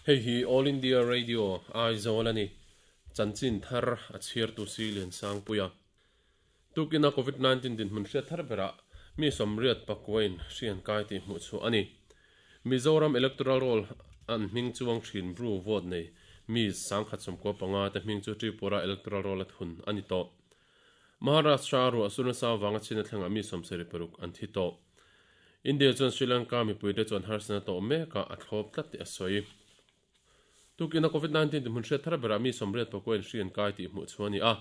Hei hi All India Radio Aizawl a ni. Chanchin thar a chhiartu si Liansangpuia. Tukina Covid 19 dinhmun hriat thar berah mi 80 pakuain hri an kai tih hmuh chhuah a ni. Mizoram Electoral Roll an hming chuang thin Bru vote nei mi 1095 te hming chu Tripura Electoral Roll a thun a ni tawh. Maharashtra ruah sur nasa avanga chhin a thlengah mi 76 an thi tawh. India chuan Sri Lanka mipuite chuan harsatna tawh mekah a thlawp tlat tih a sawi. Tukina Covid 19 tihmun hriat thar berah mi 80 pakuain hri an kai tih hmuh chhuah a ni a,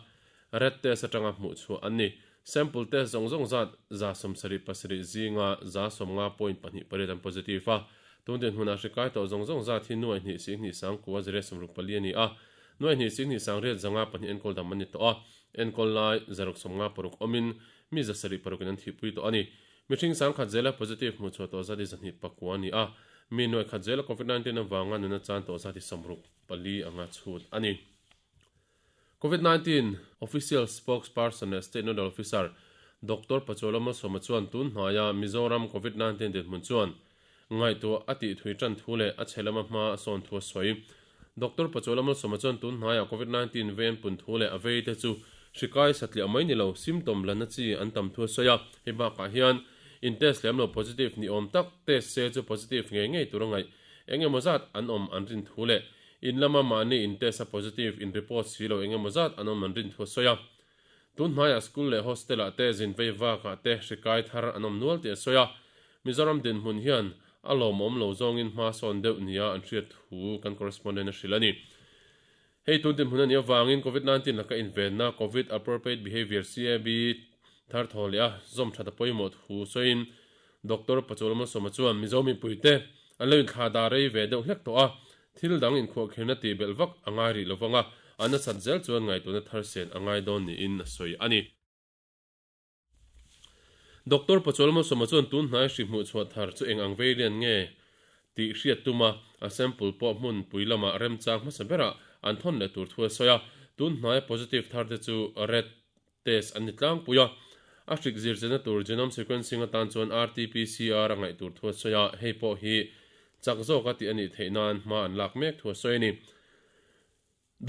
red test atanga hmuh chhuah an ni. Sample test zawng zawng zat 77 zinga 90.28 an positive a. Tun dinhmunah hri kai tawh zawng zawng zat hi nuai hnih sing hnih sang kua zere sawmruk pali a ni a, nuai hnih sing hnih sang riat zanga pahnih enkawl dam an ni tawh a, enkawl lai 156 awmin mi 76 in an thihpui tawh a ni. Mihring 10,000 zela positive hmuh chhuah tawh zat hi 29 a ni a, mi 500 zela Covid 19 avanga nuna chan tawh zat hi 64 anga chhut a ni. Covid 19 Official Spokesperson leh State Nodal Officer Doctor Pachuala Malsawma chuan tun hnaia Mizoram Covid 19 dinhmun chuan ngaihtuah a tih thui tan thu leh a chhe lama hma a sawn thu a sawi. Doctor Pachuala Malsawma chuan tun hnaiah Covid 19 vei an pun thu leh a vei te chu hri kai satliah mai ni lo, symptom lanna chi an tam thu a sawi a. Hei bakah hian in test lem lo positive ni awm tak test se chu positive ngei ngei tur a ngaih eng emaw zat an awm an rin thu leh in lama mahni in test a positive in report si lo eng emaw zat an awm an rin thu a sawi a. Tun hnaiah school leh hostel ah te zin vei vakah te hri kai thar an awm nual tih a sawi a. Mizoram dinhmun hian a lawmawm lo zawngin hma sawn deuh nia an hriat thu kan correspondent a hrilh a ni. Hei tun dinhmun a nih avangin Covid 19 laka invenna Covid Appropriate Behaviour, CAB, thar thaw leh a zawm that a pawimawh thu sawiin Doctor Pachual Malsawma chuan Mizo mipuite an lo inthla dah rei ve deuh hlek tawh a, thil dang inkhuahkhirna tih belh vak a ngai rih lovang a, a nasat zel chuan ngaihtuahna thar sen a ngai dawn niin a sawi a ni. Doctor Pachual Malsawma chuan tun hnai hri hmuh chhuah thar chu eng ang vei lian nge tih hriat tum a, a sample pawh hmun pui lamah remchang hmasa berah an thawn leh tur thu a sawi a, tun hnai positive thar te chu red test an ni tlangpui a, a hrik zir chena tur genome sequencing atan chuan RT-PCR a ngaih tur thu a sawi a, hei pawh hi chak zawka tih a nih theih nan hma an lak mek thu a sawi a ni.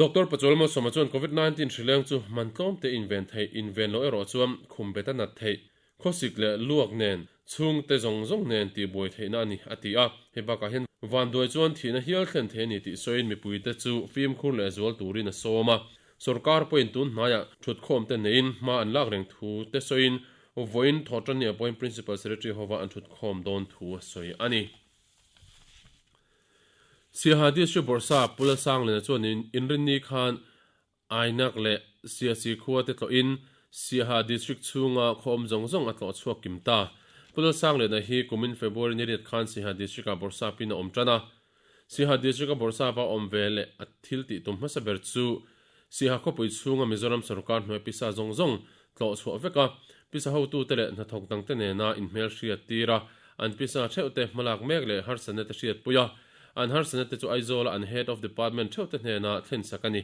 Doctor Pachual Malsawma chuan Covid 19 hrileng chu man tlawm te inven theih, inven loh erawh chuan khum bet a nat theih, khawsik leh luak nen, chhungte zawng zawng nen tihbuai theihna a ni, a ti a. Hei bakah hian vanduai chuan thihna hial thlen thei a ni tih sawiin mipuite chu fimkhur leh zual turin a sawm a. Sorkar pawhin tun hnaiah thutkhawm te neiin hma an lak reng thu te sawiin vawiin thawhtanni ah pawhin Principal Secretary hova an thutkhawm dawn thu a sawi a ni. Siaha District Bawrhsap Pu Lalsanglena chuan Inrinni khan Ainak leh Siasi khua te tlawhin Siaha District chhunga khaw awm zawng zawng a tlawh chhuak kim ta. Pu Lalsanglena hi kumin February ni riat khan Siaha District-ah Bawrhsapin a awm tan a. Siaha District-a Bawrhsap a awm ve leh a thil tih tum hmasa ber chu Siaha khawpui chhunga Mizoram sorkar hnuai pisa zawng zawng tlawh chhuah vek a, pisa hotute leh hnathawk dangte nena inhmelhriat tir a, an pisa theuhte hmalak mek leh harsatna te hriatpui a, an harsatna te chu Aizawla an Head of Department theuhte hnena thlensak a ni.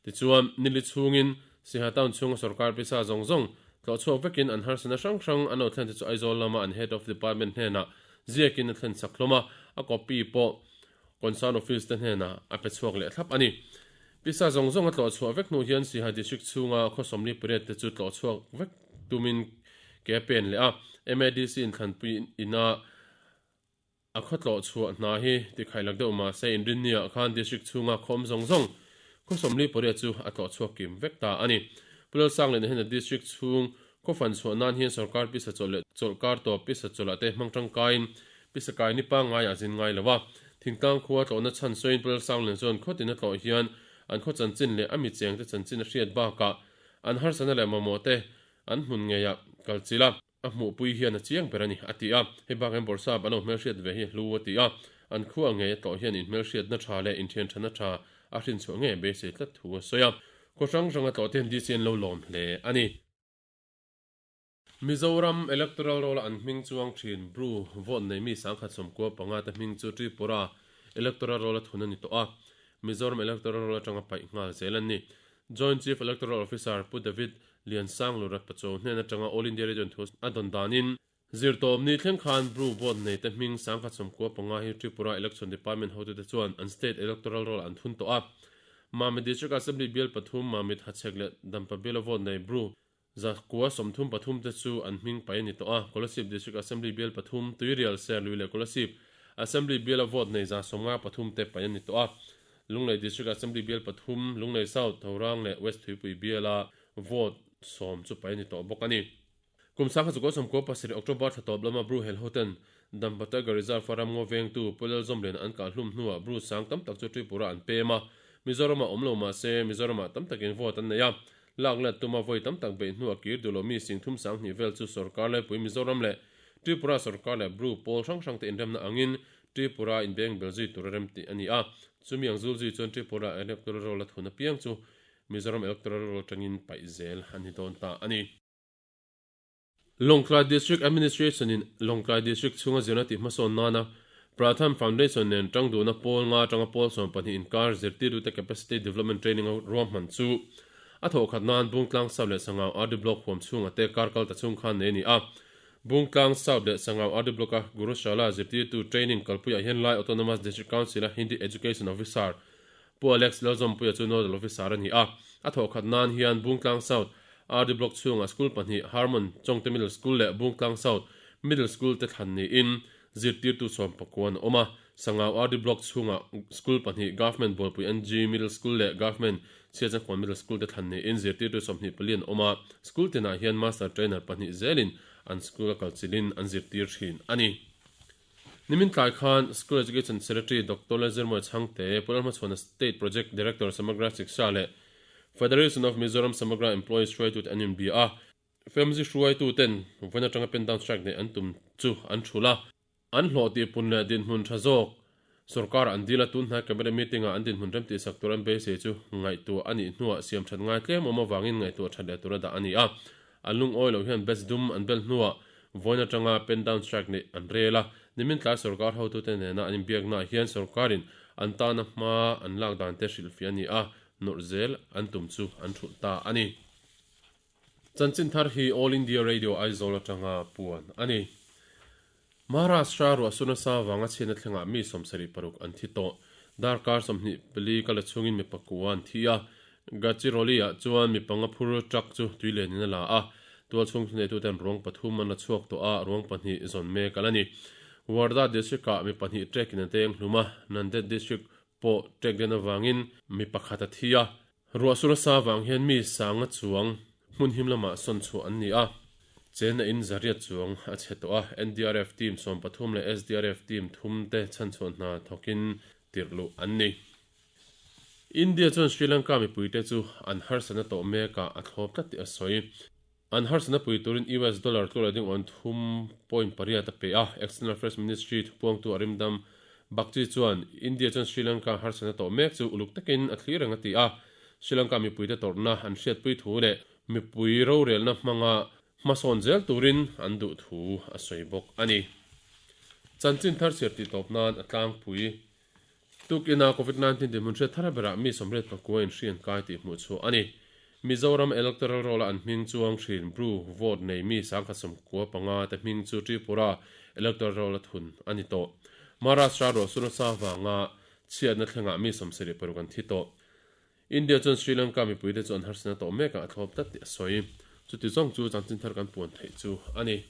Tichuan, nili chhungin Siaha Town chhunga sorkar pisa zawng zawng tlawh chhuak vekin an harsatna hrang hrang an lo thlen te chu Aizawl lama an Head of Department hnenah ziakin a thlensak hlawm a, a copy pawh Concern Office te hnenah a pe chhuak leh thlap a ni. Pisa zawng zawng a tlawh chhuah vek hnu hian Siaha District chhunga khaw sawmli pariat te chu tlawh chhuak vek tumin ke a pen leh a, MADC inthlanpui ina a khaw tlawh chhuah hna hi tikhaih lak deuh mah se Inrinni-ah khan District chhunga khaw awm zawng zawng khaw 48 chu a tlawh chhuak kim vek ta a ni. Pu Lalsanglena hian a District chhung khaw fan chhuah nan hian sorkar pisa chawlh leh chawlhkar tawp pisa chawlhah te hmang tangkaiin pisa kai ni pangngai a zin ngai lo a. Thingtlang khua tlawhna chhan sawiin Pu Lalsanglena chuan khaw tina tlawh hian an khaw chanchin leh a mi chengte chanchin a hriat bakah an harsatna leh mamawh te an hmun ngeiah kal chilh a. A hmuhpui hian a chiang ber a ni, a ti a. Hei bakah hian Bawrhsap an lo hmelhriat ve hi hlu a ti a. An khua ngei a tlawh hian inhmelhriatna tha leh inthianthana tha a hrinchhuah ngei beisei tlat thu a sawi a. Khaw hrang hranga tlawh te hian DC an lo lawm hle a ni. Mizoram Electoral Roll-a an hming chuang thin Bru vote nei mi 1095 te hming chu Tripura Electoral Roll-a thun a ni tawh a. Mizoram Electoral Roll atanga paih nghal zel an ni. Joint Chief Electoral Officer Pu David Liansang Lurat Pacho hnen atanga All India Radio-in thu a dawn danin. Zirtawpni thleng khan Bru vote nei te hming 1095 hi Tripura Election Department hotute chuan an State Electoral Roll ah an thun tawh a. Mamit District Assembly bial pathum Mamit Hachhek leh Dampa biala vote nei Bru 133 te chu an hming paih a ni tawh a. Kolasib District Assembly bial pathum Tuirial, Serlui leh Kolasib Assembly biala vote nei 153 te paih a ni tawh a. Lunglei District Assembly bial pathum Lunglei South, Thorang leh West Thuipui biala vote 10 chu paih a ni tawh bawk a ni. Kum 1997 October thla tawp lama Bru hel hoten Dampa Tiger Reserve a ramngaw vengtu Pu Lalzawmliana an kah hlum hnuah Bru sang tam tak chu Tripura an pem a, Mizoramah awm lo mah se Mizoramah tam takin vote an nei a. Lak let tuma vawi tam tak beih hnuah kir duh lo mi singthum 2000 vel chu sorkar laipui Mizoram leh Tripura sorkar leh Bru pawl hrang hrangte inremna angin Tripura inbeng bel zui tur a rem tih a ni a. Chumi ang zul zui chuan Tripura Electoral Roll a thun apiang chu Mizoram Electoral Roll atangin paih zel a ni dawn ta a ni. Lawngtlai District Administration in Lawngtlai District chhunga zirna tih hmasawn nana Pratham Foundation nen tang duhna pawl nga atanga pawl 12 inkar zirtirtute Capacity Development Training a ruahman chu a thawhkhat nan Bungtlang South leh Sangau RD Block huam chhunga te kar kal ta chung khan nei a ni a. Bungtlang South leh Sangau RD Block a Gurushala zirtirtu training kalpuiah hian Lai Autonomous District Council a Hindi Education Officer Pu Alex Lalzawmpuia chu Nodal Officer a ni a, a thawhkhat nan hian Bungtlang South RD Block chhungah school pahnih Harmon Chawngte Middle School leh Bungtlang South Middle School te thlan niin zirtirtu sawmpakuan a awm a. Sangau RD Block chhungah school pahnih Government Bualpui NG Middle School leh Government Siachangkawn Middle School te thlan niin zirtirtu 24 an awm a. School tinah hian Master Trainer pahnih zelin an school a kalchilhin an zirtir thin a ni. Nimin tlai khan School Education Secretary Doctor Lalzirmawia Chhangte, Pu Lalhmachhuana State Project Director Samagra Shiksha leh Federation of Mizoram Samagra Employees hruaitute an inbia a. FMZ hruaituten vawiin atanga pen down strike neih an tum chu an thul a. An hlawh tihpun leh dinhmun tha zawk sorkar an dil a, tun hnai Cabinet meeting ah an dinhmun remtihsak tur an beisei chu ngaihtuah a nih hnuah siam that ngai tlem awm avangin ngaihtuah that leh tur a dah a ni a. An lungawi loh hian batch dum an bel hnuah vawiin atanga pen down strike neih an rel a, nimin tlai sorkar hotute nena an inbiaknaah hian sorkarin an tana hma an lak dan te hrilhfiah a ni a, nawrh zel an tum chu an thulh ta a ni. Chanchin thar hi All India Radio Aizawl atanga puan a ni. Maharashtra ruahsur nasa vanga chhiatna thlengah mi 76 an thi tawh. Darkar 24 kal a chhungin mi pakua an thi a. Gadchiroli-ah chuan mi panga phur truck chu tui lenin a la a. Tual chhung thuneituten ruang pathum an la chhuak tawh a, ruang pahnih zawn mek a la ni. Wardha district-ah mi pahnih trek-in an teng hlum a, Nanded district pawh trek den avangin mi pakhat a thi a. Ruahsur a sa vang hian mi sanga chuang hmun him lamah sawn chhuah an ni a, chenna in zariat chuang a chhe tawh a, NDRF team 13 leh SDRF team thum te chhanchhuah hna thawkin tirh luh an ni. India chuan Sri Lanka mipuite chu an harsatna tawh mekah a thlawp tlat tih a sawi. An harsatna pui turin US dollar tlawh leh ding awn thum point pariat a pe a, External Affairs Ministry thupuangtu Arindam Bagchi chuan India chuan Sri Lanka harsatna tawh mek chu uluk takin a thlir reng a ti a, Sri Lanka mipuite tawrhna an hriatpui thu leh mipui rorelna hmanga hmasawn zel turin an duh thu a sawi bawk a ni. Chanchin thar chhiar tih tawp nan a tlangpui. Tukina Covid 19 dinhmun hriat thar berah mi 89 in hri an kai tih hmuh chhuah a ni. Mizoram Electoral Roll-a an hming chuang hrin Bru vote nei mi 1095 te hming chu Tripura Electoral Roll-a thun a ni tawh. Maharashtra ruahsur nasa vanga chhiatna thlengah mi 76 an thi tawh. India chuan Sri Lanka mipuite chu an harsatna tawh mekah a thlawp tlat tih a sawi. Chuti zawng chu chanchin thar kan puan theih chu a ni.